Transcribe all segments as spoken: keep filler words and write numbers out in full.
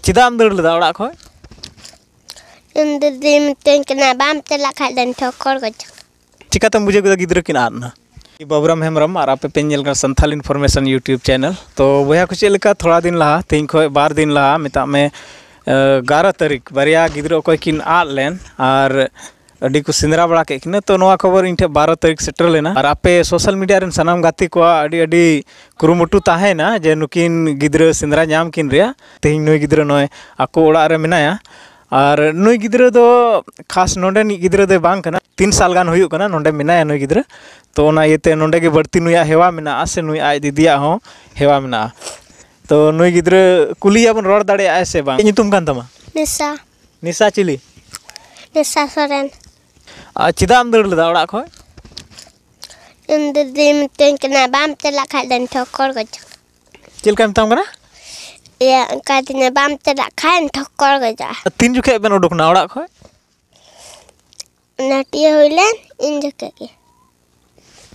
ᱪᱮᱫᱟᱜ ᱮᱢ ᱫᱟᱹᱲ ᱞᱮᱫᱟ ᱚᱲᱟᱜ ᱠᱷᱚᱱ? ᱤᱧ ᱫᱤᱫᱤ ᱢᱤᱛᱟᱹᱧ ᱠᱟᱱᱟ, "ᱵᱟᱢ ᱪᱟᱞᱟᱜ ᱠᱷᱟᱡ ᱫᱚᱧ ᱴᱷᱚᱠᱚᱨ ᱜᱚᱡ ᱠᱟᱢᱟ᱾" ᱪᱤᱠᱟᱛᱮᱢ ᱵᱩᱡᱷᱟᱹᱣ ᱠᱮᱫᱟ ᱜᱤᱫᱽᱨᱟᱹ ᱠᱤᱱ ᱟᱫ ᱮᱱᱟ? ᱵᱟᱵᱩᱨᱟᱢ ᱦᱮᱢᱵᱨᱚᱢ ᱟᱨ ᱟᱯᱮ ᱯᱮ ᱧᱮᱞ ᱠᱟᱱᱟ ᱥᱟᱱᱛᱷᱟᱞ ᱤᱱᱯᱷᱚᱨᱢᱮᱥᱚᱱ YouTube ᱪᱮᱱᱮᱞ᱾ ᱛᱚ ᱵᱚᱭᱦᱟ ᱠᱚ, ᱪᱮᱫ ᱞᱮᱠᱟ ᱛᱷᱚᱲᱟ ᱫᱤᱱ ᱞᱟᱦᱟ, ᱛᱮᱦᱮᱧ ᱠᱷᱚᱱ ᱵᱟᱨ ᱫᱤᱱ ᱞᱟᱦᱟ ᱢᱮᱛᱟᱜ ᱢᱮ, ᱮ, ᱮᱜᱟᱨᱚ ᱛᱟᱹᱨᱤᱠᱷ ᱵᱟᱨᱭᱟ ᱜᱤᱫᱽᱨᱟᱹ ᱚᱠᱚᱭ ᱠᱤᱱ ᱟᱫ ᱞᱮᱱ, ᱟᱨ ᱟᱹᱰᱤ ᱠᱚ ᱥᱮᱸᱫᱽᱨᱟ ᱵᱟᱲᱟ ᱠᱮᱫ ᱠᱤᱱᱟ᱾ ᱛᱚ ᱱᱚᱣᱟ ᱠᱷᱚᱵᱚᱨ ᱤᱧ ᱴᱷᱮᱱ ᱵᱟᱨᱚ ᱛᱟᱹᱨᱤᱠᱷ ᱥᱮᱴᱮᱨ ᱞᱮᱱᱟ, ᱟᱨ ᱟᱯᱮ ᱥᱳᱥᱟᱞ ᱢᱤᱰᱤᱭᱟ ᱨᱮᱱ ᱥᱟᱱᱟᱢ ᱜᱟᱛᱮ ᱠᱚᱣᱟᱜ ᱟᱹᱰᱤ ᱟᱹᱰᱤ ᱠᱩᱨᱩᱢᱩᱴᱩ ᱛᱟᱦᱮᱸᱭᱮᱱᱟ ᱡᱮ ᱱᱩᱠᱤᱱ ᱜᱤᱫᱽᱨᱟᱹ ᱥᱮᱸᱫᱽᱨᱟ ᱧᱟᱢ ᱠᱤᱱ ᱨᱮᱭᱟᱜ᱾ ᱛᱮᱦᱮᱧ ᱱᱩᱭ ᱜᱤᱫᱽᱨᱟᱹ ᱱᱚᱜᱼᱚᱭ ᱟᱠᱚ ᱚᱲᱟᱜ ᱨᱮ ᱢᱮᱱᱟᱭᱟ᱾ ᱟᱨ ᱱᱩᱭ ᱜᱤᱫᱽᱨᱟᱹ ᱫᱚ ᱠᱷᱟᱥ ᱱᱚᱰᱮᱱᱤᱡ ᱜᱤᱫᱽᱨᱟᱹ ᱫᱚᱭ ᱵᱟᱝ ᱠᱟᱱᱟ, ᱛᱤᱱ ᱥᱟᱞ ᱜᱟᱱ ᱦᱩᱭᱩᱜ ᱠᱟᱱᱟ ᱱᱚᱰᱮ ᱢᱮᱱᱟᱭᱟ ᱱᱩᱭ ᱜᱤᱫᱽᱨᱟᱹ᱾ ᱛᱚ ᱚᱱᱟ ᱤᱭᱟᱹᱛᱮ ᱱᱚᱰᱮ ᱜᱮ ᱵᱟᱹᱲᱛᱤ ᱱᱩᱭᱟᱜ ᱦᱮᱣᱟ ᱢᱮᱱᱟᱜᱼᱟ, ᱥᱮ ᱱᱩᱭ ᱟᱡ ᱫᱤᱫᱤᱭᱟᱜ ᱦᱚᱸ ᱦᱮᱣᱟ ᱢᱮᱱᱟᱜᱼᱟ᱾ ᱛᱚ ᱱᱩᱭ ᱜᱤᱫᱽᱨᱟᱹ ᱠᱩᱞᱤᱭᱮᱭᱟ ᱵᱚᱱ, ᱨᱚᱲ ᱫᱟᱲᱮᱭᱟᱜᱼᱟᱭ ᱥᱮ ᱵᱟᱝ? ᱪᱮᱫ ᱧᱩᱛᱩᱢ ᱠᱟᱱ ᱛᱟᱢᱟ? ᱱᱮᱥᱟ᱾ ᱱᱮᱥᱟ ᱪᱤᱞᱤ? ᱱᱮᱥᱟ ᱥᱚᱨᱮᱱ᱾ ᱟᱨ ᱪᱮᱫᱟᱜ ᱮᱢ ᱫᱟᱹᱲ ᱞᱮᱫᱟ ᱚᱲᱟᱜ ᱠᱷᱚᱱ? ᱤᱧ ᱫᱤᱫᱤ ᱢᱤᱛᱟᱹᱧ ᱠᱟᱱᱟ, "ᱵᱟᱢ ᱪᱟᱞᱟᱜ ᱠᱷᱟᱡ ᱫᱚᱧ ᱴᱷᱚᱠᱚᱨ ᱜᱚᱡ ᱠᱟᱢᱟ᱾" ᱪᱮᱫ ᱞᱮᱠᱟᱭ ᱢᱮᱛᱟᱢ ᱠᱟᱱᱟ? ᱤᱭᱟᱹ, ᱚᱱᱠᱟ ᱫᱤᱱᱮ, "ᱵᱟᱢ ᱪᱟᱞᱟᱜ ᱠᱷᱟᱡ ᱴᱷᱚᱠᱚᱨ ᱜᱚᱡᱚᱜᱼᱟ᱾" ᱛᱤᱱ ᱡᱚᱠᱷᱮᱡ ᱵᱮᱱ ᱩᱰᱩᱠ ᱮᱱᱟ ᱚᱲᱟᱜ ᱠᱷᱚᱱ? ᱱᱟᱹᱴᱤᱭᱟᱹ ᱦᱩᱭ ᱞᱮᱱ ᱤᱱ ᱡᱚᱠᱷᱮᱡ ᱜᱮ᱾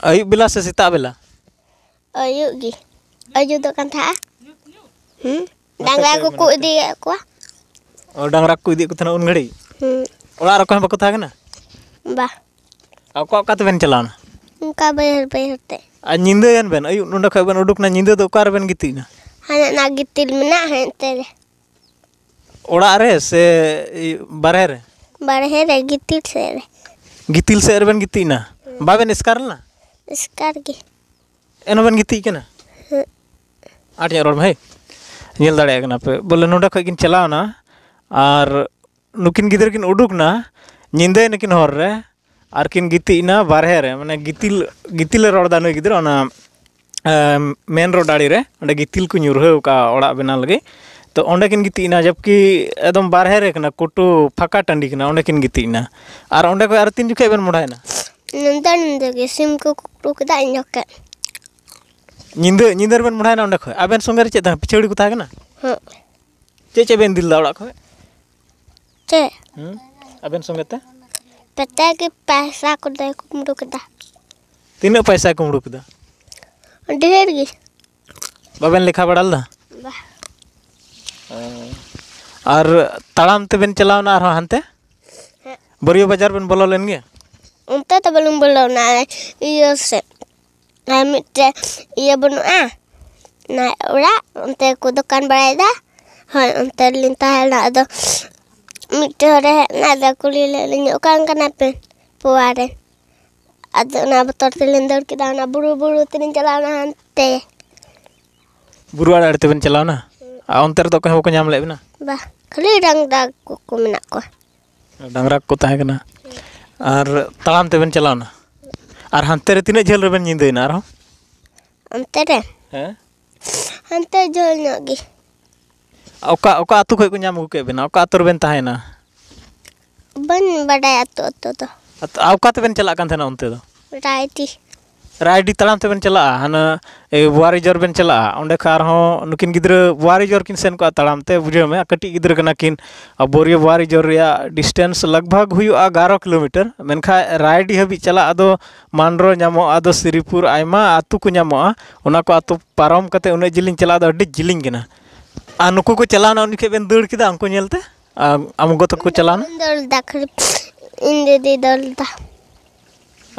ᱟᱹᱭᱩᱵ ᱵᱮᱞᱟ ᱥᱮ ᱥᱮᱛᱟᱜ ᱵᱮᱞᱟ? ᱟᱹᱭᱩᱵ ᱜᱮ᱾ ᱟᱹᱭᱩᱵ ᱫᱚ ᱠᱟᱱ ᱛᱟᱦᱮᱸᱜᱼᱟ᱾ ᱦᱩᱸ? ᱰᱟᱝᱨᱟ ᱠᱚᱠᱚ ᱤᱫᱤᱭᱮᱫ ᱠᱚᱣᱟ᱾ ᱚ, ᱰᱟᱝᱨᱟ ᱠᱚ ᱤᱫᱤᱭᱮᱫ ᱠᱚ ᱛᱟᱦᱮᱱᱟ ᱩᱱ ᱜᱷᱟᱹᱲᱤᱡ? ᱦᱩᱸ᱾ ᱚᱲᱟᱜ ᱨᱮ ᱚᱠᱚᱭ ᱦᱚᱸ ᱵᱟᱠᱚ ᱛᱟᱦᱮᱸ ᱠᱟᱱᱟ? ᱵᱟ᱾ ᱟᱨ ᱚᱠᱟ ᱚᱠᱟ ᱛᱮᱵᱮᱱ ᱪᱟᱞᱟᱣᱱᱟ? ᱚᱱᱠᱟ ᱵᱟᱹᱭᱦᱟᱹᱲ ᱵᱟᱹᱭᱦᱟᱹᱲ ᱛᱮ᱾ ᱟᱨ ᱧᱤᱫᱟᱹᱭᱮᱱ ᱵᱮᱱ, ᱟᱹᱭᱩᱵ ᱱᱚᱸᱰᱮ ᱠᱷᱚᱡ ᱵᱮᱱ ᱩᱰᱩᱠ ᱮᱱᱟ, ᱧᱤᱫᱟᱹ ᱫᱚ ᱚᱠᱟ ᱨᱮᱵᱮᱱ ᱜᱤᱛᱤᱡ ᱮᱱᱟ? ᱦᱟᱱᱮ ᱚᱱᱟ ᱜᱤᱛᱤᱞ ᱢᱮᱱᱟᱜᱼᱟ, ᱦᱟᱱᱛᱮ ᱨᱮ᱾ ᱚᱲᱟᱜ ᱨᱮ ᱥᱮ ᱵᱟᱨᱦᱮ ᱨᱮ? ᱵᱟᱨᱦᱮ ᱨᱮ, ᱜᱤᱛᱤᱞ ᱥᱮᱫ ᱨᱮ᱾ ᱜᱤᱛᱤᱞ ᱥᱮᱫ ᱨᱮᱵᱮᱱ ᱜᱤᱛᱤᱡ ᱮᱱᱟ? ᱦᱩᱸ᱾ ᱵᱟᱵᱮᱱ ᱮᱥᱠᱟᱨ ᱞᱮᱱᱟ? ᱮᱥᱠᱟᱨ ᱜᱮ᱾ ᱮᱱ ᱦᱚᱸᱵᱮᱱ ᱜᱤᱛᱤᱡ ᱠᱟᱱᱟ? ᱦᱩᱸ᱾ ᱟᱸᱴ ᱧᱚᱜ ᱨᱚᱲ ᱢᱮ, ᱦᱮᱸ᱾ ᱧᱮᱞ ᱫᱟᱲᱮᱭᱟᱜ ᱠᱟᱱᱟ ᱯᱮ, ᱵᱚᱞᱮ ᱱᱚᱸᱰᱮ ᱠᱷᱚᱡ ᱠᱤᱱ ᱪᱟᱞᱟᱣ ᱮᱱᱟ ᱟᱨ ᱱᱩᱠᱤᱱ ᱜᱤᱫᱽᱨᱟᱹ ᱠᱤᱱ ᱩᱰᱩᱠ ᱮᱱᱟ, ᱧᱤᱫᱟᱹᱭ ᱱᱟᱹᱠᱤᱱ ᱦᱚᱨ ᱨᱮ ᱟᱨ ᱠᱤᱱ ᱜᱤᱛᱤᱡ ᱮᱱᱟ ᱵᱟᱨᱦᱮ ᱨᱮ, ᱢᱟᱱᱮ ᱜᱤᱛᱤᱞ, ᱜᱤᱛᱤᱞᱮ ᱨᱚᱲ ᱮᱫᱟ ᱱᱩᱭ ᱜᱤᱫᱽᱨᱟᱹ, ᱚᱱᱟ ᱮᱢ, ᱢᱮᱱ ᱨᱳᱰ ᱟᱲᱮ ᱨᱮ, ᱚᱸᱰᱮ ᱜᱤᱛᱤᱞ ᱠᱚ ᱧᱩᱨᱦᱟᱹᱣ ᱠᱟᱜᱼᱟ ᱚᱲᱟᱜ ᱵᱮᱱᱟᱣ ᱞᱟᱹᱜᱤᱫ᱾ ᱛᱚ ᱚᱸᱰᱮ ᱠᱤᱱ ᱜᱤᱛᱤᱡ ᱮᱱᱟ, ᱡᱚᱵᱠᱤ ᱮᱠᱫᱚᱢ ᱵᱟᱨᱦᱮ ᱨᱮ ᱠᱟᱱᱟ, ᱠᱩᱴᱩ ᱯᱷᱟᱸᱠᱟ ᱴᱟᱺᱰᱤ ᱠᱟᱱᱟ, ᱚᱸᱰᱮ ᱠᱤᱱ ᱜᱤᱛᱤᱡ ᱮᱱᱟ᱾ ᱟᱨ ᱚᱸᱰᱮ ᱠᱷᱚᱡ ᱟᱨ ᱛᱤᱱ ᱡᱚᱠᱷᱮᱡ ᱵᱮᱱ ᱢᱚᱰᱟᱭᱮᱱᱟ? ᱧᱤᱫᱟᱹ, ᱧᱤᱫᱟᱹ ᱜᱮ ᱥᱤᱢ ᱠᱚ ᱠᱩᱠᱲᱩ ᱠᱮᱫᱟ ᱤᱧ ᱡᱚᱠᱷᱮᱡ᱾ ᱧᱤᱫᱟᱹ, ᱧᱤᱫᱟᱹ ᱨᱮᱵᱮᱱ ᱢᱚᱰᱟᱭᱮᱱᱟ ᱚᱸᱰᱮ ᱠᱷᱚᱡ? ᱟᱵᱮᱱ ᱥᱚᱸᱜᱮ ᱨᱮ ᱪᱮᱫ ᱛᱟᱦᱮᱸ, ᱯᱤᱪᱷᱟᱹᱲᱤ ᱠᱚ ᱛᱟᱦᱮᱸ ᱠᱟᱱᱟ? ᱦᱮᱸ᱾ ᱪᱮᱫ ᱪᱮᱫ ᱵᱮᱱ ᱤᱫᱤ ᱞᱮᱫᱟ ᱚᱲᱟᱜ ᱠᱷᱚᱡ? ᱪᱮᱫ? ᱦᱩᱸ? ᱟᱵᱮᱱ ᱥᱚᱸᱜᱮ ᱛᱮ? ᱯᱮᱛᱮ ᱜᱮ ᱯᱟᱭᱥᱟ ᱠᱚᱫᱚᱭ ᱠᱩᱢᱵᱽᱲᱩ ᱠᱮᱫᱟ᱾ ᱛᱤᱱᱟᱹᱜ ᱯᱟᱭᱥᱟᱭ ᱠᱩᱢᱵᱽᱲᱩ ᱠᱮᱫᱟ? ᱰᱷᱮᱨ ᱜᱮ᱾ ᱵᱟᱵᱮᱱ ᱞᱮᱠᱷᱟ ᱵᱟᱲᱟ ᱞᱮᱫᱟ? ᱵᱟ᱾ ᱚ᱾ ᱟᱨ ᱛᱟᱲᱟᱢ ᱛᱮᱵᱮᱱ ᱪᱟᱞᱟᱣᱱᱟ ᱟᱨᱦᱚᱸ ᱦᱟᱱᱛᱮ? ᱦᱮᱸ᱾ ᱵᱟᱹᱨᱭᱟᱹ ᱵᱟᱡᱟᱨ ᱵᱮᱱ ᱵᱚᱞᱚ ᱞᱮᱱ ᱜᱮᱭᱟ? ᱚᱱᱛᱮ ᱫᱚ ᱵᱟᱹᱞᱤᱧ ᱵᱚᱞᱚᱱᱟ, ᱤᱭᱟᱹ ᱥᱮᱫ᱾ ᱟᱨ ᱢᱤᱫᱴᱮᱡ ᱤᱭᱟᱹ ᱵᱟᱹᱱᱩᱜᱼᱟ, ᱚᱱᱟ ᱚᱲᱟᱜ, ᱚᱱᱛᱮ ᱠᱚ ᱫᱚᱠᱟᱱ ᱵᱟᱲᱟᱭᱮᱫᱟ᱾ ᱦᱳᱭ, ᱚᱱᱛᱮ ᱨᱮᱞᱤᱧ ᱛᱟᱦᱮᱸ ᱞᱮᱱᱟ᱾ ᱟᱫᱚ ᱢᱤᱫᱴᱮᱡ ᱦᱚᱲᱮ ᱦᱮᱡ ᱮᱱᱟ, ᱟᱫᱚ ᱠᱩᱞᱤ ᱞᱮᱫ ᱞᱤᱧᱟ, "ᱚᱠᱟ ᱨᱮᱱ ᱠᱟᱱᱟ ᱯᱮ?" "ᱯᱳᱣᱟ ᱨᱮᱱ᱾" ᱟᱫᱚ ᱚᱱᱟ ᱵᱚᱛᱚᱨ ᱛᱮᱞᱤᱧ ᱫᱟᱹᱲ ᱠᱮᱫᱟ, ᱚᱱᱟ ᱵᱩᱨᱩ ᱵᱩᱨᱩ ᱛᱮᱞᱤᱧ ᱪᱟᱞᱟᱣᱱᱟ ᱦᱟᱱᱛᱮ᱾ ᱵᱩᱨᱩ ᱟᱲᱮ ᱟᱲᱮ ᱛᱮᱵᱮᱱ ᱪᱟᱞᱟᱣᱱᱟ? ᱟᱨ ᱚᱱᱛᱮ ᱨᱮᱫᱚ ᱚᱠᱚᱭ ᱦᱚᱸ ᱵᱟᱠᱚ ᱧᱟᱢ ᱞᱮᱫ ᱵᱮᱱᱟ? ᱵᱟ, ᱠᱷᱟᱹᱞᱤ ᱰᱟᱝᱨᱟ ᱠᱚᱠᱚ ᱢᱮᱱᱟᱜ ᱠᱚᱣᱟ᱾ ᱰᱟᱝᱨᱟ ᱠᱚ ᱛᱟᱦᱮᱸ ᱠᱟᱱᱟ᱾ ᱟᱨ ᱛᱟᱲᱟᱢ ᱛᱮᱵᱮᱱ ᱪᱟᱞᱟᱣᱱᱟ? ᱟᱨ ᱦᱟᱱᱛᱮ ᱨᱮ ᱛᱤᱱᱟᱹᱜ ᱡᱷᱟᱹᱞ ᱨᱮᱵᱮᱱ ᱧᱤᱫᱟᱹᱭᱮᱱᱟ ᱟᱨᱦᱚᱸ? ᱚᱱᱛᱮ ᱨᱮ? ᱦᱮᱸ᱾ ᱦᱟᱱᱛᱮ ᱡᱷᱟᱹᱞ ᱧᱚᱜ ᱜᱮ᱾ ᱚᱠᱟ, ᱚᱠᱟ ᱟᱹᱛᱩ ᱠᱷᱚᱱ ᱠᱚ ᱧᱟᱢ ᱟᱹᱜᱩ ᱠᱮᱫ ᱵᱮᱱᱟ? ᱚᱠᱟ ᱟᱹᱛᱩ ᱨᱮᱵᱮᱱ ᱛᱟᱦᱮᱸᱭᱮᱱᱟ? ᱵᱟᱹᱧ ᱵᱟᱰᱟᱭᱟ ᱟᱹᱛᱩ, ᱟᱹᱛᱩ ᱫᱚ᱾ ᱟᱛ-, ᱟᱨ ᱚᱠᱟ ᱛᱮᱵᱮᱱ ᱪᱟᱞᱟᱜ ᱠᱟᱱ ᱛᱟᱦᱮᱱᱟ ᱚᱱᱛᱮ ᱫᱚ? ᱨᱟᱭᱰᱤ᱾ ᱨᱟᱭᱰᱤ ᱛᱟᱲᱟᱢ ᱛᱮᱵᱮᱱ ᱪᱟᱞᱟᱜᱼᱟ? ᱦᱟᱱᱟ, ᱮ, ᱵᱳᱣᱟᱨᱤ ᱡᱚᱨ ᱵᱮᱱ ᱪᱟᱞᱟᱜᱼᱟ? ᱚᱸᱰᱮ ᱠᱷᱚᱱ ᱟᱨᱦᱚᱸ ᱱᱩᱠᱤᱱ ᱜᱤᱫᱽᱨᱟᱹ ᱵᱳᱣᱟᱨᱤ ᱡᱚᱨ ᱠᱤᱱ ᱥᱮᱱ ᱠᱚᱜᱼᱟ ᱛᱟᱲᱟᱢ ᱛᱮ, ᱵᱩᱡᱷᱟᱹᱣ ᱢᱮ, ᱠᱟᱹᱴᱤᱡ ᱜᱤᱫᱽᱨᱟᱹ ᱠᱟᱱᱟ ᱠᱤᱱ᱾ ᱟᱨ ᱵᱳᱣᱟᱨᱤ, ᱵᱳᱣᱟᱨᱤ ᱡᱚᱨ ᱨᱮᱭᱟᱜ distance ᱞᱟᱜᱽ ᱵᱷᱟᱜᱽ ᱦᱩᱭᱩᱜᱼᱟ ᱮᱜᱟᱨᱚ ᱠᱤᱞᱳᱢᱤᱴᱟᱨ, ᱢᱮᱱᱠᱷᱟᱱ ᱨᱟᱭᱰᱤ ᱦᱟᱹᱵᱤᱡ ᱪᱟᱞᱟᱜ ᱟᱫᱚ ᱢᱟᱱᱰᱨᱳ ᱧᱟᱢᱚᱜᱼᱟ, ᱟᱫᱚ ᱥᱤᱨᱤᱯᱩᱨ, ᱟᱭᱢᱟ ᱟᱹᱛᱩ ᱠᱚ ᱧᱟᱢᱚᱜᱼᱟ, ᱚᱱᱟ ᱠᱚ ᱟᱹᱛᱩ ᱯᱟᱨᱚᱢ ᱠᱟᱛᱮ ᱩᱱᱟᱹᱜ ᱡᱤᱞᱤᱧ ᱪᱟᱞᱟᱜ ᱫᱚ ᱟᱹᱰᱤ ᱡᱤᱞᱤᱧ ᱠᱟᱱᱟ᱾ ᱟᱨ ᱱᱩᱠᱩ ᱠᱚ ᱪᱟᱞᱟᱣᱱᱟ, ᱩᱱ ᱡᱚᱠᱷᱮᱡ ᱵᱮᱱ ᱫᱟᱹᱲ ᱠᱮᱫᱟ ᱩᱱᱠᱩ ᱧᱮᱞᱛᱮ? ᱟᱨ ᱟᱢ ᱜᱚ ᱛᱟᱠᱚ ᱠᱚ ᱪᱟᱞᱟᱣᱱᱟ? ᱤᱧ ᱫᱚ ᱵᱟᱹᱧ ᱫᱟᱹᱲ ᱞᱮᱫᱟ, ᱠᱷᱟᱹᱞᱤ ᱤᱧ ᱫᱤᱫᱤ ᱫᱟᱹᱲ ᱞᱮᱫᱟ᱾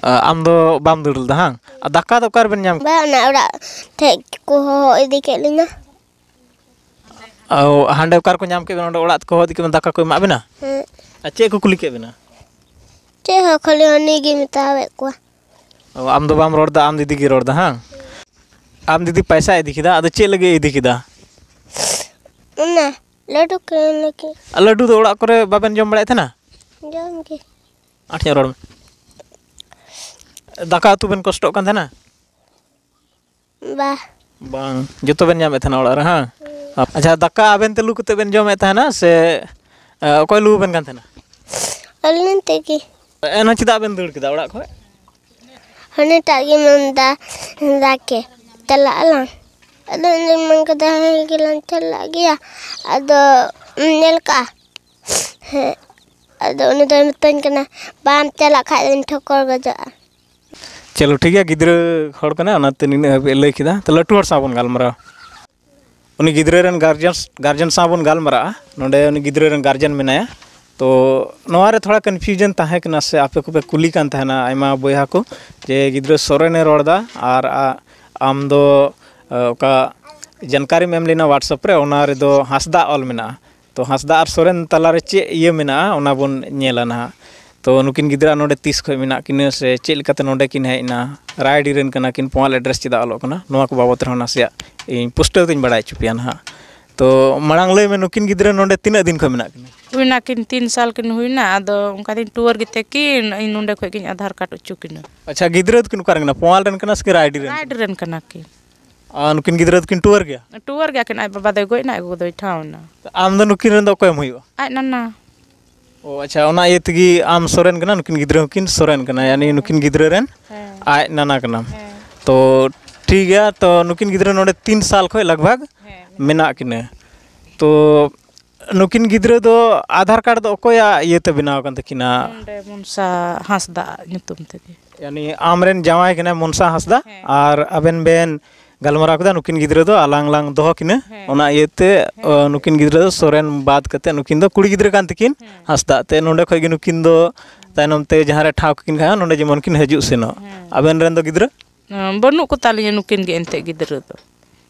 ᱟᱨ ᱟᱢ ᱫᱚ ᱵᱟᱢ ᱫᱟᱹᱲ ᱞᱮᱫᱟ, ᱦᱟᱝ? ᱟᱨ ᱫᱟᱠᱟ ᱫᱚ ᱚᱠᱟ ᱨᱮᱵᱮᱱ ᱧᱟᱢ ᱠᱮᱫᱟ? ᱵᱟ, ᱚᱱᱟ ᱚᱲᱟᱜ ᱴᱷᱮᱡ ᱠᱚ ᱦᱚᱦᱚ ᱤᱫᱤ ᱠᱮᱫ ᱞᱤᱧᱟ᱾ ᱚ, ᱦᱟᱸᱰᱮ ᱚᱠᱟ ᱨᱮᱠᱚ ᱧᱟᱢ ᱠᱮᱫ ᱵᱮᱱᱟ? ᱚᱸᱰᱮ ᱚᱲᱟᱜ ᱛᱮᱠᱚ ᱦᱚᱦᱚ ᱤᱫᱤ ᱠᱮᱫ ᱵᱮᱱᱟ, ᱫᱟᱠᱟ ᱠᱚ ᱮᱢᱟᱜ ᱵᱮᱱᱟ? ᱦᱮᱸ᱾ ᱟᱨ ᱪᱮᱫ ᱠᱚ ᱠᱩᱞᱤ ᱠᱮᱫ ᱵᱮᱱᱟ? ᱪᱮᱫ ᱦᱚᱸ, ᱠᱷᱟᱹᱞᱤ ᱦᱟᱹᱱᱤ ᱜᱮ ᱢᱮᱛᱟᱣᱟᱫ ᱠᱚᱣᱟ᱾ ᱚ, ᱟᱢ ᱫᱚ ᱵᱟᱢ ᱨᱚᱲ ᱮᱫᱟ, ᱟᱢ ᱫᱤᱫᱤ ᱜᱮ ᱨᱚᱲ ᱮᱫᱟ, ᱦᱟᱝ? ᱟᱢ ᱫᱤᱫᱤ ᱯᱟᱭᱥᱟᱭ ᱤᱫᱤ ᱠᱮᱫᱟ, ᱟᱫᱚ ᱪᱮᱫ ᱞᱟᱹᱜᱤᱫ ᱮ ᱤᱫᱤ ᱠᱮᱫᱟ? ᱚᱱᱟ ᱞᱟᱹᱰᱩ ᱠᱤᱨᱤᱧ ᱞᱟᱹᱜᱤᱫ᱾ ᱟᱨ ᱞᱟᱹᱰᱩ ᱫᱚ ᱚᱲᱟᱜ ᱠᱚᱨᱮ ᱵᱟᱵᱮᱱ ᱡᱚᱢ ᱵᱟᱲᱟᱭᱮᱫ ᱛᱟᱦᱮᱱᱟ? ᱡᱚᱢ ᱜᱮ᱾ ᱟᱸᱴ ᱧᱚᱜ ᱨᱚᱲ ᱢᱮ᱾ ᱫᱟᱠᱟ ᱩᱛᱩ ᱵᱮᱱ ᱠᱚᱥᱴᱚᱜ ᱠᱟᱱ ᱛᱟᱦᱮᱱᱟ? ᱵᱟ᱾ ᱵᱟᱝ, ᱡᱚᱛᱚ ᱵᱮᱱ ᱧᱟᱢᱮᱫ ᱛᱟᱦᱮᱱᱟ ᱚᱲᱟᱜ ᱨᱮ, ᱦᱟᱝ? ᱦᱩᱸ᱾ ᱟᱪᱪᱷᱟ, ᱫᱟᱠᱟ ᱟᱵᱮᱱ ᱛᱮ ᱞᱩ ᱠᱟᱛᱮ ᱵᱮᱱ ᱡᱚᱢᱮᱫ ᱛᱟᱦᱮᱱᱟ ᱥᱮ, ᱮ, ᱚᱠᱚᱭ ᱞᱩ ᱟᱵᱮᱱ ᱠᱟᱱ ᱛᱟᱦᱮᱱᱟ? ᱟᱹᱞᱤᱧ ᱛᱮᱜᱮ᱾ ᱮᱱᱦᱚᱸ ᱪᱮᱫᱟᱜ ᱵᱮᱱ ᱫᱟᱹᱲ ᱠᱮᱫᱟ ᱚᱲᱟᱜ ᱠᱷᱚᱡ? ᱦᱟᱱᱮᱴᱟᱜ ᱜᱮ ᱢᱮᱱᱫᱟ, ᱫᱟᱠᱮ ᱪᱟᱞᱟᱜ ᱟᱞᱟᱝ᱾ ᱟᱫᱚ ᱤᱧ ᱫᱚᱧ ᱢᱮᱱ ᱠᱮᱫᱟ, "ᱦᱮᱸ ᱜᱮᱞᱟᱝ ᱪᱟᱞᱟᱜ ᱜᱮᱭᱟ᱾" ᱟᱫᱚ ᱧᱮᱞ ᱠᱟᱜᱼᱟ, ᱦᱮᱸ, ᱟᱫᱚ ᱩᱱᱤ ᱫᱚᱭ ᱢᱤᱛᱟᱹᱧ ᱠᱟᱱᱟ, "ᱵᱟᱢ ᱪᱟᱞᱟᱜ ᱠᱷᱟᱡ ᱫᱚᱧ ᱴᱷᱚᱠᱚᱨ ᱜᱚᱡᱚᱜᱼᱟ᱾" ᱪᱚᱞᱚ, ᱴᱷᱤᱠ ᱜᱮᱭᱟ, ᱜᱤᱫᱽᱨᱟᱹ ᱦᱚᱲ ᱠᱟᱱᱟᱭ, ᱚᱱᱟᱛᱮ ᱱᱤᱱᱟᱹᱜ ᱦᱟᱹᱵᱤᱡ ᱮ ᱞᱟᱹᱭ ᱠᱮᱫᱟ᱾ ᱛᱚ, ᱞᱟᱹᱴᱩ ᱦᱚᱲ ᱥᱟᱶ ᱵᱚᱱ ᱜᱟᱞᱢᱟᱨᱟᱣᱟ᱾ ᱩᱱᱤ ᱜᱤᱫᱽᱨᱟᱹ ᱨᱮᱱ ᱜᱟᱨᱡᱮᱱ ᱜᱟᱨᱡᱮᱱ ᱥᱟᱶ ᱵᱚᱱ ᱜᱟᱞᱢᱟᱨᱟᱜᱼᱟ᱾ ᱱᱚᱰᱮ ᱩᱱᱤ ᱜᱤᱫᱽᱨᱟᱹ ᱨᱮᱱ ᱜᱟᱨᱡᱮᱱ ᱢᱮᱱᱟᱭᱟ᱾ ᱛᱚ ᱱᱚᱣᱟ ᱨᱮ ᱛᱷᱚᱲᱟ ᱠᱚᱱᱯᱷᱤᱭᱩᱡᱚᱱ ᱛᱟᱦᱮᱸ ᱠᱟᱱᱟ, ᱥᱮ ᱟᱯᱮ ᱠᱚᱯᱮ ᱠᱩᱞᱤ ᱠᱟᱱ ᱛᱟᱦᱮᱱᱟ ᱟᱭᱢᱟ ᱵᱚᱭᱦᱟ ᱠᱚ, ᱡᱮ ᱜᱤᱫᱽᱨᱟᱹ ᱥᱚᱨᱮᱱᱮ ᱨᱚᱲ ᱮᱫᱟ ᱟᱨ ᱟ- ᱟᱢ ᱫᱚ ᱟ, ᱚᱠᱟ ᱡᱟᱱᱠᱟᱨᱤᱢ ᱮᱢ ᱞᱮᱱᱟ WhatsApp ᱨᱮ, ᱚᱱᱟ ᱨᱮᱫᱚ ᱦᱟᱸᱥᱫᱟ ᱚᱞ ᱢᱮᱱᱟᱜᱼᱟ᱾ ᱛᱚ ᱦᱟᱸᱥᱫᱟ ᱟᱨ ᱥᱚᱨᱮᱱ ᱛᱟᱞᱟᱨᱮ ᱪᱮᱫ ᱤᱭᱟᱹ ᱢᱮᱱᱟᱜᱼᱟ, ᱚᱱᱟ ᱵᱚᱱ ᱧᱮᱞᱟ ᱱᱟᱦᱟᱜ᱾ ᱛᱚ ᱱᱩᱠᱤᱱ ᱜᱤᱫᱽᱨᱟᱹ ᱱᱚᱰᱮ ᱛᱤᱥ ᱠᱷᱚᱱ ᱢᱮᱱᱟᱜ ᱠᱤᱱᱟᱹ, ᱥᱮ ᱪᱮᱫ ᱞᱮᱠᱟᱛᱮ ᱱᱚᱰᱮ ᱠᱤᱱ ᱦᱮᱡ ᱮᱱᱟ, ᱨᱟᱭᱰᱤ ᱨᱮᱱ ᱠᱟᱱᱟ ᱠᱤᱱ, ᱯᱳᱣᱟᱞ ᱮᱰᱨᱮᱥ ᱪᱮᱫᱟᱜ ᱚᱞᱚᱜ ᱠᱟᱱᱟ, ᱱᱚᱣᱟ ᱠᱚ ᱵᱟᱵᱚᱛ ᱨᱮᱦᱚᱸ ᱱᱟᱥᱮᱭᱟᱜ ᱤᱧ ᱯᱩᱥᱴᱟᱹᱣ ᱛᱤᱧ ᱵᱟᱲᱟᱭ ᱦᱚᱪᱚ ᱯᱮᱭᱟ ᱱᱟᱦᱟᱜ᱾ ᱛᱚ ᱢᱟᱲᱟᱝ ᱞᱟᱹᱭ ᱢᱮ, ᱱᱩᱠᱤᱱ ᱜᱤᱫᱽᱨᱟᱹ ᱱᱚᱰᱮ ᱛᱤᱱᱟᱹᱜ ᱫᱤᱱ ᱠᱷᱚᱱ ᱢᱮᱱᱟᱜ ᱠᱤᱱᱟ? ᱦᱩᱭᱱᱟ ᱠᱤᱱ ᱛᱤᱱ ᱥᱟᱞ ᱠᱤᱱ ᱦᱩᱭᱱᱟ, ᱟᱫᱚ ᱚᱱᱠᱟ ᱫᱤᱱ ᱴᱩᱣᱟᱹᱨ ᱜᱮᱛᱮ ᱠᱤᱱ, ᱤᱧ ᱱᱚᱰᱮ ᱠᱷᱚᱡ ᱜᱤᱧ ᱟᱫᱷᱟᱨ ᱠᱟᱨᱰ ᱦᱚᱪᱚ ᱠᱤᱱᱟ᱾ ᱟᱪᱪᱷᱟ, ᱜᱤᱫᱽᱨᱟᱹ ᱫᱚᱠᱤᱱ ᱚᱠᱟ ᱨᱮᱱ ᱠᱟᱱᱟ, ᱯᱳᱣᱟᱞ ᱨᱮᱱ ᱠᱟᱱᱟ ᱥᱮ ᱨᱟᱭᱰᱤ ᱨᱮᱱ? ᱨᱟᱭᱰᱤ ᱨᱮᱱ ᱠᱟᱱᱟ ᱠᱤᱱ᱾ ᱟᱨ ᱱᱩᱠᱤᱱ ᱜᱤᱫᱽᱨᱟᱹ ᱫᱚᱠᱤᱱ ᱴᱩᱣᱟᱹᱨ ᱜᱮᱭᱟ? ᱴᱩᱣᱟᱹᱨ ᱜᱮᱭᱟ ᱠᱤᱱ, ᱟᱡ ᱵᱟᱵᱟ ᱫᱚᱭ ᱜᱚᱡ ᱮᱱᱟ, ᱟᱡ ᱜᱚᱜᱚ ᱫᱚᱭ ᱴᱷᱟᱶ ᱮᱱᱟ᱾ ᱟᱢ ᱫᱚ ᱱᱩᱠᱤᱱ ᱨᱮᱱ ᱫᱚ ᱚᱠᱚᱭᱮᱢ ᱦᱩᱭᱩᱜᱼᱟ? ᱟᱡ ᱱᱟᱱᱟ᱾ ᱚ ᱟᱪᱪᱷᱟ, ᱚᱱᱟ ᱤᱭᱟᱹ ᱛᱮᱜᱮ ᱟᱢ ᱥᱚᱨᱮᱱ ᱠᱟᱱᱟ, ᱱᱩᱠᱤᱱ ᱜᱤᱫᱽᱨᱟᱹ ᱦᱚᱸᱠᱤᱱ ᱥᱚᱨᱮᱱ ᱠᱟᱱᱟ, ᱭᱟᱱᱤ ᱱᱩᱠᱤᱱ ᱜᱤᱫᱽᱨᱟᱹ ᱨᱮᱱ ᱦᱮᱸ᱾ ᱟᱡ ᱱᱟᱱᱟ ᱠᱟᱱᱟᱢ᱾ ᱦᱮᱸ᱾ ᱛᱚ ᱴᱷᱤᱠ ᱜᱮᱭᱟ, ᱛᱚ ᱱᱩᱠᱤᱱ ᱜᱤᱫᱽᱨᱟᱹ ᱱᱚᱰᱮ ᱛᱤᱱ ᱥᱟᱞ ᱠᱷᱚᱱ ᱞᱟᱜᱽ ᱵᱷᱟᱜᱽ ᱦᱮᱸ᱾ ᱢᱮᱱᱟᱜ ᱠᱤᱱᱟᱹ᱾ ᱛᱚ ᱱᱩᱠᱤᱱ ᱜᱤᱫᱽᱨᱟᱹ ᱫᱚ ᱟᱫᱷᱟᱨ ᱠᱟᱨᱰ ᱫᱚ ᱚᱠᱚᱭᱟᱜ ᱤᱭᱟᱹᱛᱮ ᱵᱮᱱᱟᱣ ᱟᱠᱟᱱ ᱛᱟᱹᱠᱤᱱᱟ? ᱱᱚᱰᱮ ᱢᱚᱱᱥᱟ ᱦᱟᱸᱥᱫᱟ ᱧᱩᱛᱩᱢ ᱛᱮᱜᱮ᱾ ᱭᱟᱱᱤ ᱟᱢᱨᱮᱱ ᱡᱟᱶᱟᱭ ᱠᱟᱱᱟᱭ ᱢᱚᱱᱥᱟ ᱦᱟᱸᱥᱫᱟ, ᱦᱮᱸ᱾ ᱟᱨ ᱟᱵᱮᱱ ᱵᱮᱱ ᱜᱟᱞᱢᱟᱨᱟᱣ ᱠᱮᱫᱟ ᱱᱩᱠᱤᱱ ᱜᱤᱫᱽᱨᱟᱹ ᱫᱚ ᱟᱞᱟᱝ ᱞᱟᱝ ᱫᱚᱦᱚ ᱠᱤᱱᱟᱹ, ᱦᱮᱸ᱾ ᱚᱱᱟ ᱤᱭᱟᱹᱛᱮ, ᱦᱮᱸ᱾ ᱚ, ᱱᱩᱠᱤᱱ ᱜᱤᱫᱽᱨᱟᱹ ᱫᱚ ᱥᱚᱨᱮᱱ ᱵᱟᱫ ᱠᱟᱛᱮ ᱱᱩᱠᱤᱱ ᱫᱚ ᱠᱩᱲᱤ ᱜᱤᱫᱽᱨᱟᱹ ᱠᱟᱱ ᱛᱟᱹᱠᱤᱱ ᱦᱮᱸ᱾ ᱦᱟᱸᱥᱫᱟ ᱛᱮ, ᱱᱚᱰᱮ ᱠᱷᱚᱡ ᱜᱮ ᱱᱩᱠᱤᱱ ᱫᱚ ᱛᱟᱭᱱᱚᱢ ᱛᱮ ᱡᱟᱦᱟᱸ ᱨᱮ ᱴᱷᱟᱶ ᱠᱚᱠᱤᱱ ᱠᱷᱟᱱ ᱱᱚᱰᱮ ᱡᱮᱢᱚᱱ ᱠᱤᱱ ᱦᱤᱡᱩᱜ ᱥᱮᱱᱚᱜ᱾ ᱦᱮᱸ᱾ ᱟᱵᱮᱱ ᱨᱮᱱ ᱫᱚ ᱜᱤᱫᱽᱨᱟᱹ? ᱦᱮᱸ, ᱵᱟᱹᱱᱩᱜ ᱠᱚ ᱛᱟᱞᱤᱧᱟ ᱱᱩᱠᱤᱱ ᱜᱮ ᱮᱱᱛᱮ ᱜᱤᱫᱽᱨᱟᱹ ᱫᱚ᱾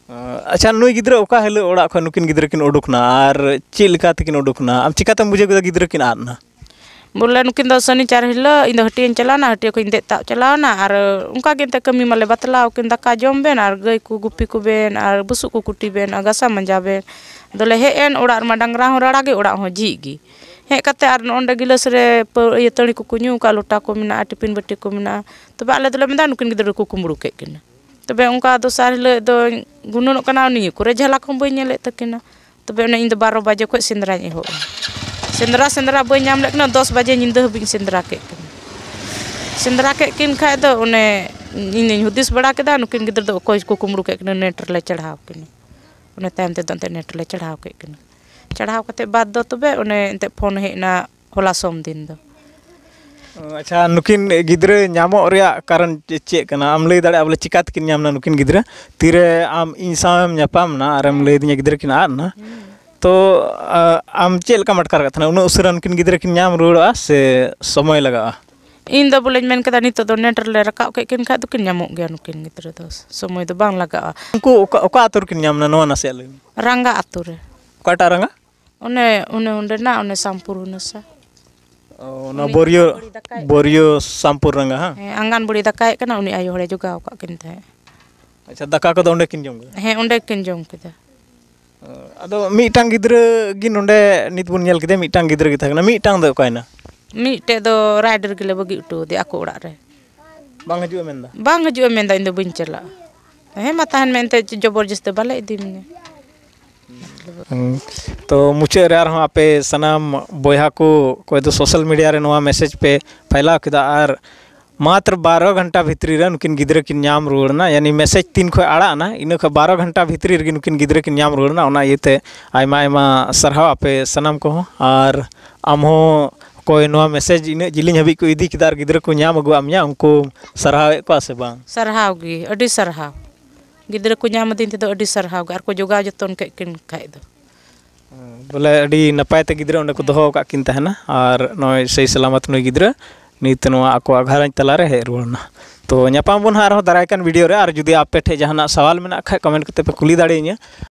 ᱟᱪᱪᱷᱟ, ᱱᱩᱭ ᱜᱤᱫᱽᱨᱟᱹ ᱚᱠᱟ ᱦᱤᱞᱳᱜ ᱚᱲᱟᱜ ᱠᱷᱚᱱ ᱱᱩᱠᱤᱱ ᱜᱤᱫᱽᱨᱟᱹ ᱠᱤᱱ ᱩᱰᱩᱠ ᱱᱟ ᱟᱨ ᱪᱮᱫ ᱞᱮᱠᱟ ᱛᱮᱠᱤᱱ ᱩᱰᱩᱠ ᱱᱟ? ᱟᱢ ᱪᱤᱠᱟᱛᱮᱢ ᱵᱩᱡᱷᱟᱹᱣ ᱠᱮᱫᱟ ᱜᱤᱫᱽᱨᱟᱹ ᱠᱤᱱ ᱟᱫ ᱱᱟ? ᱵᱚᱞᱮ ᱱᱩᱠᱤᱱ ᱫᱚ ᱥᱚᱱᱤᱪᱟᱨ ᱦᱤᱞᱳᱜ ᱤᱧ ᱫᱚ ᱦᱟᱹᱴᱤᱭᱟᱹᱧ ᱪᱟᱞᱟᱣᱱᱟ, ᱦᱟᱹᱴᱤᱭᱟᱹ ᱠᱷᱚᱱᱤᱧ ᱫᱮᱡ ᱛᱟᱵ ᱪᱟᱞᱟᱣᱱᱟ, ᱟᱨ ᱚᱱᱠᱟ ᱜᱮ ᱮᱱᱛᱮ ᱠᱟᱹᱢᱤ ᱢᱟᱞᱮ ᱵᱟᱛᱞᱟᱣ ᱠᱤᱱ, ᱫᱟᱠᱟ ᱡᱚᱢ ᱵᱮᱱ ᱟᱨ ᱜᱟᱹᱭ ᱠᱚ ᱜᱩᱯᱤ ᱠᱚᱵᱮᱱ ᱟᱨ ᱵᱩᱥᱩᱵ ᱠᱚ ᱠᱩᱴᱤ ᱵᱮᱱ ᱟᱨ ᱜᱷᱟᱥᱟ ᱢᱟᱸᱡᱟ ᱵᱮᱱ᱾ ᱟᱫᱚᱞᱮ ᱦᱮᱡ ᱮᱱ ᱚᱲᱟᱜ ᱨᱮᱢᱟ ᱰᱟᱝᱨᱟ ᱦᱚᱸ ᱨᱟᱲᱟ ᱜᱮ, ᱚᱲᱟᱜ ᱦᱚᱸ ᱡᱷᱤᱡ ᱜᱮ᱾ ᱦᱮᱡ ᱠᱟᱛᱮ ᱟᱨ ᱱᱚᱜᱼᱚ ᱱᱚᱰᱮ ᱜᱤᱞᱟᱹᱥ ᱨᱮ ᱯᱟᱹ-, ᱤᱭᱟᱹ ᱛᱟᱹᱲᱤ ᱠᱚᱠᱚ ᱧᱩ ᱠᱟᱜᱼᱟ, ᱞᱚᱴᱟ ᱠᱚ ᱢᱮᱱᱟᱜᱼᱟ, ᱴᱤᱯᱤᱱ ᱵᱟᱹᱴᱤ ᱠᱚ ᱢᱮᱱᱟᱜᱼᱟ᱾ ᱛᱚᱵᱮ ᱟᱞᱮ ᱫᱚᱞᱮ ᱢᱮᱱᱫᱟ ᱱᱩᱠᱤᱱ ᱜᱤᱫᱽᱨᱟᱹ ᱠᱚ ᱠᱩᱢᱵᱽᱲᱩ ᱠᱮᱫ ᱠᱤᱱᱟ᱾ ᱛᱚᱵᱮ ᱚᱱᱠᱟ ᱫᱚᱥᱟᱨ ᱦᱤᱞᱳᱜ ᱫᱚᱧ ᱜᱩᱱᱟᱹᱱᱚᱜ ᱠᱟᱱᱟ, ᱱᱤᱭᱟᱹ ᱠᱚᱨᱮ ᱡᱷᱟᱞᱟᱠ ᱦᱚᱸ ᱵᱟᱹᱧ ᱧᱮᱞᱮᱫ ᱛᱟᱹᱠᱤᱱᱟ᱾ ᱛᱚᱵᱮ ᱚᱱᱮ ᱤᱧ ᱫᱚ ᱵᱟᱨᱚ ᱵᱟᱡᱮ ᱠᱷᱚᱱ ᱥᱮᱸᱫᱽᱨᱟᱧ ᱮᱦᱚᱵ ᱮᱱᱟ᱾ ᱥᱮᱸᱫᱽᱨᱟ, ᱥᱮᱸᱫᱽᱨᱟ ᱵᱟᱹᱧ ᱧᱟᱢ ᱞᱮᱫ ᱠᱤᱱᱟ, ᱫᱚᱥ ᱵᱟᱡᱮ ᱧᱤᱫᱟᱹ ᱦᱟᱹᱵᱤᱡ ᱤᱧ ᱥᱮᱸᱫᱽᱨᱟ ᱠᱮᱫ ᱠᱤᱱᱟ᱾ ᱥᱮᱸᱫᱽᱨᱟ ᱠᱮᱫ ᱠᱤᱱ ᱠᱷᱟᱡ ᱫᱚ ᱚᱱᱮ ᱤᱧᱤᱧ ᱦᱩᱫᱤᱥ ᱵᱟᱲᱟ ᱠᱮᱫᱟ, ᱱᱩᱠᱤᱱ ᱜᱤᱫᱽᱨᱟᱹ ᱫᱚ ᱚᱠᱚᱭ ᱠᱚ ᱠᱩᱢᱵᱽᱲᱩ ᱠᱮᱫ ᱠᱤᱱᱟ, ᱱᱮᱴ ᱨᱮᱞᱮ ᱪᱟᱲᱦᱟᱣ ᱠᱤᱱᱟ᱾ ᱚᱱᱮ ᱛᱟᱭᱚᱢ ᱛᱮᱫᱚ ᱮᱱᱛᱮᱫ ᱱᱮᱴ ᱨᱮᱞᱮ ᱪᱟᱲᱦᱟᱣ ᱠᱮᱫ ᱠᱤᱱᱟ᱾ ᱪᱟᱲᱦᱟᱣ ᱠᱟᱛᱮᱫ ᱵᱟᱫᱽ ᱫᱚ ᱛᱚᱵᱮ ᱚᱱᱮ ᱮᱱᱛᱮᱫ ᱯᱷᱳᱱ ᱦᱮᱡ ᱮᱱᱟ ᱦᱚᱞᱟ ᱥᱳᱢ ᱫᱤᱱ ᱫᱚ᱾ ᱟᱪᱪᱷᱟ, ᱱᱩᱠᱤᱱ ᱜᱤᱫᱽᱨᱟᱹ ᱧᱟᱢᱚᱜ ᱨᱮᱭᱟᱜ ᱠᱟᱨᱚᱱ ᱪᱮ-, ᱪᱮᱫ ᱠᱟᱱᱟ? ᱟᱢ ᱞᱟᱹᱭ ᱫᱟᱲᱮᱭᱟᱜᱼᱟ ᱵᱚᱞᱮ ᱪᱤᱠᱟ ᱛᱮᱠᱤᱱ ᱧᱟᱢ ᱮᱱᱟ ᱱᱩᱠᱤᱱ ᱜᱤᱫᱽᱨᱟᱹ? ᱛᱤᱨᱮ ᱟᱢ ᱤᱧ ᱥᱟᱶ ᱮᱢ ᱧᱟᱯᱟᱢ ᱮᱱᱟ ᱟᱨᱮᱢ ᱞᱟᱹᱭ ᱟᱹᱫᱤᱧᱟ ᱜᱤᱫᱽᱨᱟᱹ ᱠᱤᱱ ᱟᱫ ᱮᱱᱟ, ᱛᱚ, ᱟ-, ᱟᱢ ᱪᱮᱫ ᱞᱮᱠᱟᱢ ᱟᱴᱠᱟᱨ ᱠᱟᱜ ᱛᱟᱦᱮᱱᱟ? ᱩᱱᱟᱹᱜ ᱩᱥᱟᱹᱨᱟ ᱱᱩᱠᱤᱱ ᱜᱤᱫᱽᱨᱟᱹ ᱠᱤᱱ ᱧᱟᱢ ᱨᱩᱣᱟᱹᱲᱚᱜᱼᱟ ᱥᱮ ᱥᱚᱢᱚᱭ ᱞᱟᱜᱟᱜᱼᱟ? ᱤᱧ ᱫᱚ ᱵᱚᱞᱮᱧ ᱢᱮᱱ ᱠᱮᱫᱟ, ᱱᱤᱛᱚᱜ ᱫᱚ ᱱᱮᱴ ᱨᱮᱞᱮ ᱨᱟᱠᱟᱵ ᱠᱮᱫ ᱠᱤᱱ ᱠᱷᱟᱡ ᱫᱚᱠᱤᱱ ᱧᱟᱢᱚᱜ ᱜᱮᱭᱟ ᱱᱩᱠᱤᱱ ᱜᱤᱫᱽᱨᱟᱹ ᱫᱚ, ᱥᱚᱢᱚᱭ ᱫᱚ ᱵᱟᱝ ᱞᱟᱜᱟᱜᱼᱟ᱾ ᱩᱱᱠᱩ ᱚᱠᱟ, ᱚᱠᱟ ᱟᱹᱛᱩ ᱨᱮᱠᱤᱱ ᱧᱟᱢ ᱮᱱᱟ, ᱱᱚᱣᱟ ᱱᱟᱥᱮᱭᱟᱜ ᱞᱟᱹᱭ ᱢᱮ᱾ ᱨᱟᱸᱜᱟ ᱟᱹᱛᱩ ᱨᱮ᱾ ᱚᱠᱟᱴᱟᱜ ᱨᱟᱸᱜᱟ? ᱚᱱᱮ, ᱚᱱᱮ ᱚᱸᱰᱮᱱᱟᱜ, ᱚᱱᱮ ᱥᱟᱢᱯᱩᱨ ᱦᱩᱱᱟᱹᱥᱟ᱾ ᱚ, ᱚᱱᱟ ᱩᱱᱤ ᱵᱳᱨᱤᱭᱳ, ᱟᱸᱜᱟᱱᱵᱟᱲᱤ ᱫᱟᱠᱟᱭ ᱵᱳᱨᱤᱭᱳ ᱥᱟᱢᱯᱩᱨ ᱨᱟᱸᱜᱟ, ᱦᱟᱸ? ᱦᱮᱸ, ᱟᱸᱜᱟᱱᱵᱟᱲᱤ ᱫᱟᱠᱟᱭᱮᱫ ᱠᱟᱱᱟ, ᱩᱱᱤ ᱟᱭᱳ ᱦᱚᱲᱮ ᱡᱚᱜᱟᱣ ᱟᱠᱟᱫ ᱠᱤᱱ ᱛᱟᱦᱮᱸᱫ᱾ ᱟᱪᱪᱷᱟ, ᱫᱟᱠᱟ ᱠᱚᱫᱚ ᱚᱸᱰᱮ ᱠᱤᱱ ᱡᱚᱢ ᱠᱮᱫᱟ? ᱦᱮᱸ, ᱚᱸᱰᱮ ᱠᱤᱱ ᱡᱚᱢ ᱠᱮᱫᱟ᱾ ᱟᱫᱚ ᱢᱤᱫᱴᱟᱝ ᱜᱤᱫᱽᱨᱟᱹ ᱜᱮ ᱱᱚᱰᱮ ᱱᱤᱛ ᱵᱚᱱ ᱧᱮᱞ ᱠᱮᱫᱮᱭᱟ, ᱢᱤᱫᱴᱟᱝ ᱜᱤᱫᱽᱨᱟᱹ ᱜᱮ ᱛᱟᱦᱮᱸ ᱠᱟᱱᱟ, ᱢᱤᱫᱴᱟᱝ ᱫᱚ ᱚᱠᱟᱭᱮᱱᱟ? ᱢᱤᱫᱴᱮᱡ ᱫᱚ ᱨᱟᱭᱰ ᱨᱮᱜᱮ ᱞᱮ ᱵᱟᱹᱜᱤ ᱦᱚᱴᱚ ᱟᱫᱮᱭᱟ ᱟᱠᱚ ᱚᱲᱟᱜ ᱨᱮ᱾ ᱵᱟᱝ ᱦᱤᱡᱩᱜᱼᱟ ᱢᱮᱱᱫᱟ? ᱵᱟᱝ ᱦᱤᱡᱩᱜᱼᱟ ᱢᱮᱱᱫᱟ, ᱤᱧ ᱫᱚ ᱵᱟᱹᱧ ᱪᱟᱞᱟᱜᱼᱟ᱾ ᱦᱮᱸ ᱢᱟ ᱛᱟᱦᱮᱱ ᱢᱮ ᱮᱱᱛᱮᱫ, ᱡᱚᱵᱚᱨᱡᱚᱥᱛᱤ ᱵᱟᱞᱮ ᱤᱫᱤ ᱢᱮᱭᱟ᱾ ᱦᱩᱸ᱾ ᱛᱚ ᱢᱩᱪᱟᱹᱫ ᱨᱮ ᱟᱨᱦᱚᱸ ᱟᱯᱮ ᱥᱟᱱᱟᱢ ᱵᱚᱭᱦᱟ ᱠᱚ, ᱚᱠᱚᱭ ᱫᱚ ᱥᱳᱥᱟᱞ ᱢᱤᱰᱤᱭᱟ ᱨᱮ ᱱᱚᱣᱟ ᱢᱮᱥᱮᱡᱽ ᱯᱮ ᱯᱷᱟᱭᱞᱟᱣ ᱠᱮᱫᱟ ᱟᱨ ᱢᱟᱛᱨᱚ ᱵᱟᱨᱚ ᱜᱷᱚᱱᱴᱟ ᱵᱷᱤᱛᱨᱤ ᱨᱮ ᱱᱩᱠᱤᱱ ᱜᱤᱫᱽᱨᱟᱹ ᱠᱤᱱ ᱧᱟᱢ ᱨᱩᱣᱟᱹᱲ ᱮᱱᱟ, ᱭᱟᱱᱤ ᱢᱮᱥᱮᱡᱽ ᱛᱤᱱ ᱠᱷᱚᱱ ᱟᱲᱟᱜ ᱮᱱᱟ, ᱤᱱᱟᱹ ᱠᱷᱚᱱ ᱵᱟᱨᱚ ᱜᱷᱚᱱᱴᱟ ᱵᱷᱤᱛᱨᱤ ᱨᱮᱜᱮ ᱱᱩᱠᱤᱱ ᱜᱤᱫᱽᱨᱟᱹ ᱠᱤᱱ ᱧᱟᱢ ᱨᱩᱣᱟᱹᱲ ᱮᱱᱟ᱾ ᱚᱱᱟ ᱤᱭᱟᱹᱛᱮ ᱟᱭᱢᱟ ᱟᱭᱢᱟ ᱥᱟᱨᱦᱟᱣ ᱟᱯᱮ ᱥᱟᱱᱟᱢ ᱠᱚᱦᱚᱸ᱾ ᱟᱨ ᱟᱢ ᱦᱚᱸ ᱚᱠᱚᱭ ᱱᱚᱣᱟ ᱢᱮᱥᱮᱡᱽ ᱤᱱᱟᱹᱜ ᱡᱤᱞᱤᱧ ᱦᱟᱹᱵᱤᱡ ᱠᱚ ᱤᱫᱤ ᱠᱮᱫᱟ ᱟᱨ ᱜᱤᱫᱽᱨᱟᱹ ᱠᱚ ᱧᱟᱢ ᱟᱹᱜᱩᱣᱟᱫ ᱢᱮᱭᱟ, ᱩᱱᱠᱩ ᱥᱟᱨᱦᱟᱣᱮᱫ ᱠᱚᱣᱟ ᱥᱮ ᱵᱟᱝ? ᱥᱟᱨᱦᱟᱣ ᱜᱮ, ᱟᱹᱰᱤ ᱥᱟᱨᱦᱟᱣ᱾ ᱜᱤᱫᱽᱨᱟᱹ ᱠᱚ ᱧᱟᱢ ᱟᱹᱫᱤᱧ ᱛᱮᱫᱚ ᱟᱹᱰᱤ ᱥᱟᱨᱦᱟᱣ ᱜᱮ, ᱟᱨ ᱠᱚ ᱡᱚᱜᱟᱣ ᱡᱚᱛᱚᱱ ᱠᱮᱫ ᱠᱤᱱ ᱠᱷᱟᱡ ᱫᱚ᱾ ᱵᱚᱞᱮ ᱟᱹᱰᱤ ᱱᱟᱯᱟᱭ ᱛᱮ ᱜᱤᱫᱽᱨᱟᱹ ᱚᱸᱰᱮ ᱠᱚ ᱫᱚᱦᱚ ᱟᱠᱟᱫ ᱠᱤᱱ ᱛᱟᱦᱮᱱᱟ, ᱟᱨ ᱱᱚᱜᱼᱚᱭ ᱥᱟᱹᱦᱤ ᱥᱟᱞᱟᱢᱟᱛ ᱱᱩᱭ ᱜᱤᱫᱽᱨᱟᱹ ᱱᱤᱛ ᱱᱚᱣᱟ ᱟᱠᱚᱣᱟᱜ ᱜᱷᱟᱨᱚᱸᱡᱽ ᱛᱟᱞᱟᱨᱮ ᱦᱮᱡ ᱨᱩᱣᱟᱹᱲ ᱮᱱᱟ᱾ ᱛᱚ ᱧᱟᱯᱟᱢ ᱵᱚᱱ ᱦᱟᱸᱜ ᱟᱨᱦᱚᱸ ᱫᱟᱨᱟᱭ ᱠᱟᱱ ᱵᱷᱤᱰᱤᱭᱳ ᱨᱮ, ᱟᱨ ᱡᱩᱫᱤ ᱟᱯᱮ ᱴᱷᱮᱱ ᱡᱟᱦᱟᱱᱟᱜ ᱥᱟᱣᱟᱞ ᱢᱮᱱᱟᱜ ᱠᱷᱟᱡ ᱠᱚᱢᱮᱱᱴ ᱠᱟᱛᱮ ᱯᱮ ᱠᱩᱞᱤ ᱫᱟᱲᱮᱭᱟᱹᱧᱟ᱾